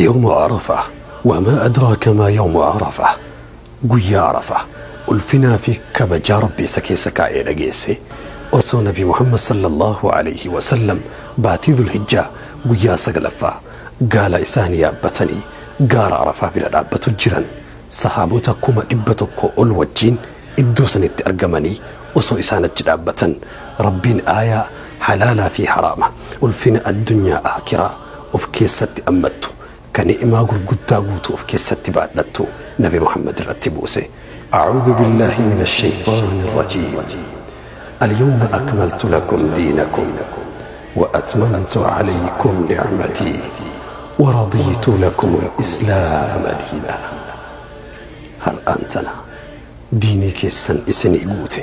يوم عرفة وما أدراك ما يوم عرفة. Guyyaa Arafaa ulfinaa fi kabajaa Rabbi isa keessa kaa'ee dhageesse. Osoo Nabi Muhammad sallallahu alayhi wasallam baatii Dhulhijjaa guyyaa 9ffaa gaala isaanii yaabbatanii gaara Arafaa bira dhaabbatu jiran, sahaabota 100,000 ol wajjiin iddoo sanitti argamanii osoo isaan achi dhaabbatan, Rabbiin aayaa halaalaa fi haraama ulfina addunyaa aakiraa of keessatti ammattu ka ni'imaa gurguddaa guutuu of keessatti baadhattu Nabi Muhammad irratti buuse. أعوذ بالله من الشيطان الرجيم. اليوم أكملت لكم دينكم وأتممت عليكم نعمتي ورضيت لكم الإسلام دينا. Har'aan tana diinii keessan isinii guute,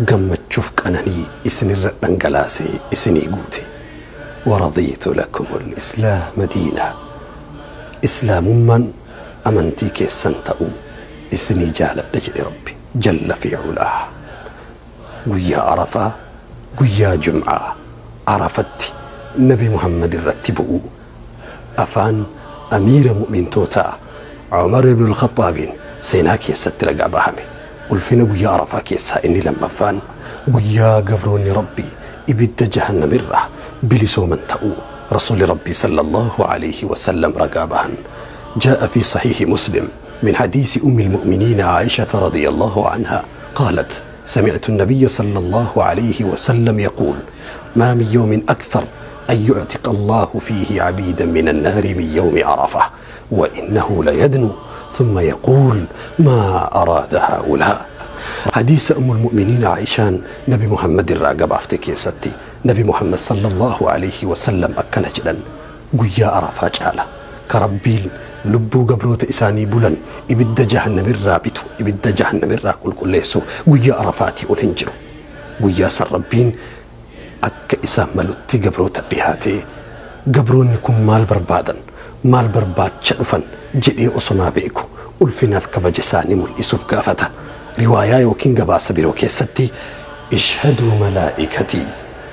gammachuuf qananii isinirra dhangalaasee isinii guute. ورضيت لكم الإسلام دينا. Islaamummaan amantii keessan ta'uu isinii jaaladha jedhe Rabbi jalla fi culaa. Guyyaa Arafaa, guyyaa Jum'aa, Arafatti Nabi Muhammad irratti bu'uu afaan amiira mu'mintootaa Umar ibn al-Khaxaabiin seenaa keessatti ragaa bahame. Ulfina guyyaa Arafaa keessaa inni lammaffaan guyyaa gabroonni Rabbii ibidda jahannamirraa bilisooman ta'uu Rasuuli Rabbii sallallahu alayhi wasallam ragaa bahan. جاء في صحيح مسلم من حديث أم المؤمنين عائشة رضي الله عنها قالت: سمعت النبي صلى الله عليه وسلم يقول: ما من يوم أكثر أن يعتق الله فيه عبيدا من النار من يوم عرفة، وإنه ليدنو ثم يقول: ما أراد هؤلاء. حديث أم المؤمنين عائشان نبي محمد الراقب أفتكي ستي نبي محمد صلى الله عليه وسلم akkana jedhan: guyyaa Arafaa caala ka Rabbiin lubbuu gabroota isaanii bulan ibidda jahannamirraa bitu, ibidda jahannamirraa qulqulleessu guyyaa Arafaatii ol hin jiru. Guyyaa san Rabbiin akka isaan malutti gabroota dhihaatee, gabroonni kun maal barbaadan, maal barbaacha dhufan jedhee osomaa beeku ulfinaaf kabaja isaanii mul'isuuf gaafata. Riwaayaa yookiin gabaasa biroo keessatti: اشهدوا ملائكتي,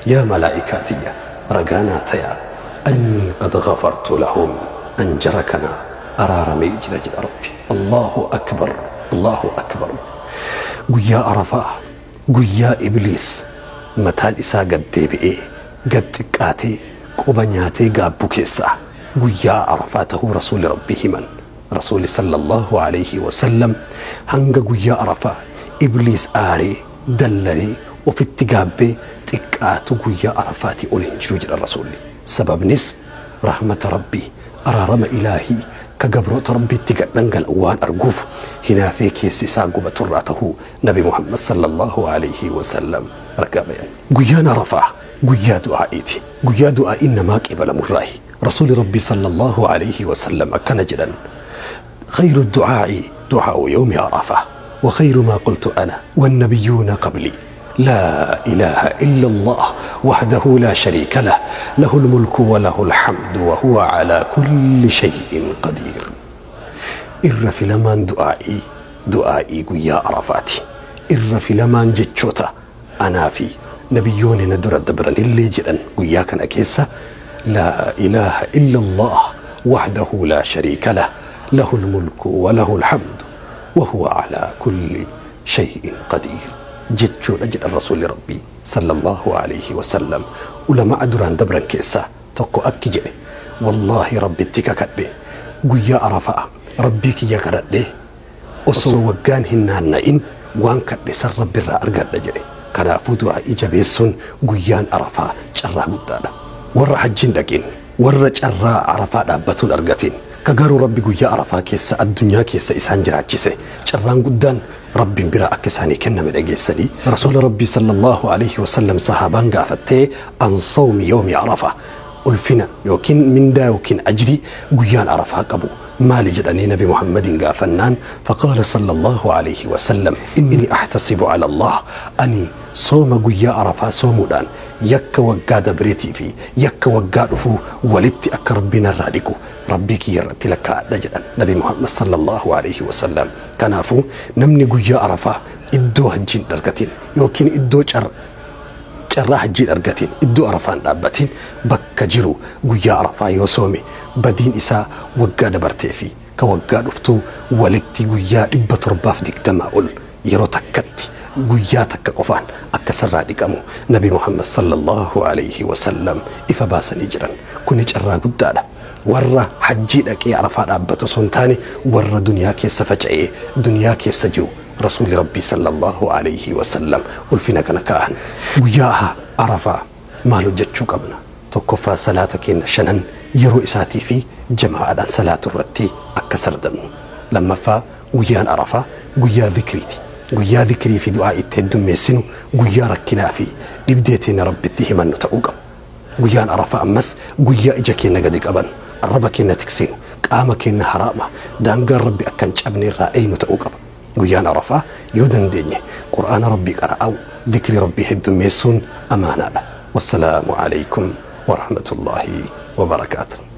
yaa malaa'ikaa ragaa naa tayaa, أني قد غفرت لهم, an jara kana araaramee jira jedha Rabbi. Allahu akbar, Allahu akbar. Guyyaa Arafaa, guyyaa Ibliis mataan isaa gad deebi'ee gad xiqqaatee quba nyaatee gaabbu keessaa guyyaa Arafaa tahuu Rasuuli Rabbii himan. Rasuuli sallallahu alayhi wasallam hanga guyyaa Arafaa Ibliis aaree dallanee ofitti gaabbee xiqqaatu guyyaa Arafaatii ol hin jiru jedha Rasuulli. Sababnis rahmata Rabbii, araarama Ilaahii ka gabroota Rabbiitti gad dhangala'u waan arguuf hinaafee keessi isaa gubaturraa tahuu Nabi Muhammad sallallahu alayhi wasallam ragaa bayan. Guyyaan Arafaa guyyaa du'aa'iiti. Guyyaa du'aa'iin namaa qeebalamurraahi. Rasuuli Rabbii sallallahu alayhi wasallam akkana jedhan: خير الدعاء دعاء يوم عرفة، وخير ما قلت أنا والنبيون قبلي لا إله إلا الله وحده لا شريك له، له الملك وله الحمد وهو على كل شيء قدير. Irra filamaan du'aa'ii du'aa'ii guyyaa Arafaati. Irra filamaan jechoota anaa fi nabiyyoonni na dura dabranillee jedhan guyyaa kana keessa لا إله إلا الله وحده لا شريك له، له الملك وله الحمد وهو على كل شيء قدير jechuudha jedhan Rasuulli Rabbii sallallahu alayhi wasallam. Ulamaa duraan dabran keessaa tokko akki jedhe: wallaahi, Rabbitti kakadhe, guyyaa Arafaa Rabbii kiyya kadhadhe osoo waggaan hin naanna'in waan kadhe san Rabbirraa argadha jedhe. Kanaafuu du'aa'ii jabeessuun guyyaan Arafaa carraa guddaadha. Warra hajjiin dhaqin, warra carraa Arafaa dhaabbatuun argatin, ka garuu Rabbi guyyaa Arafaa keessa addunyaa keessa isaan jiraachise, carraan guddaan Rabbiin biraa akka isaanii kenname dhageessanii, Rasuula Rabbii sallallahu alaihi wasallam sahaabaan gaafattee عن صوم يوم عرفة, ulfina yookiin mindaa yookiin ajrii guyyaan Arafaa qabu maali jedhanii Nabi Muhammadin gaafannaan, فقال صلى الله عليه وسلم: إني أحتسب على الله, ani sooma guyyaa Arafaa soomuudhaan yakka waggaa dabreetii fi yakka waggaa dhufuu walitti akka Rabbiin irraa dhiqu Rabbii kiyya irratti lakkaa'adha jedhan Nabi Muhammad sallallahu alaihi wasallam. Kanaafuu namni guyyaa Arafaa iddoo hajjiin argatin yookiin iddoo carraa hajjiin argatin, iddoo Arafaan dhaabbatin, bakka jiru guyyaa Arafaa yoo soome Badiin isaa waggaa dabartee fi ka waggaa dhuftuu walitti guyyaa 720 ol yeroo takkatti guyyaa takka qofaan akka sirraa dhiqamu Nabi Muhammad sallallahu alayhi wasallam ifa baasanii jiran. Kuni carraa guddaadha. Warra hajjii dhaqee Arafaa dhaabbatu osoo hin taane, warra duniyaa keessa faca'ee duniyaa keessa jiru Rasuulli Rabbii sallallahu alayhi wasallam ulfina kana kaa'an. Guyyaa Arafaa maal hojjechuu qabna? Tokkoffaa, salaata keenya shanan yeroo isaatii fi jamaa'aadhaan salaatu irratti akka sardamnu. Lammaffaa, guyyaan Arafaa guyyaa dhikriiti. Guyyaa dhikrii fi du'aa itti heddummeessinu, guyyaa rakkinaa fi dhibdee teenya Rabbitti himannu ta'uu qaba. Guyyaan Arafaa ammas guyyaa ija keenya gadi qaban, arraba keenya tiksinu, qaama keenya haraama daangaan Rabbi akka hin cabne irraa eeynu ta'uu qaba. Guyyaan Arafaa yoo dandeenye Qur'aana Rabbii qara'awu, dhikri Rabbii heddummeessuun amaanaadha. Wassalaamu alaykum warahmatullaahi wabarakaatu.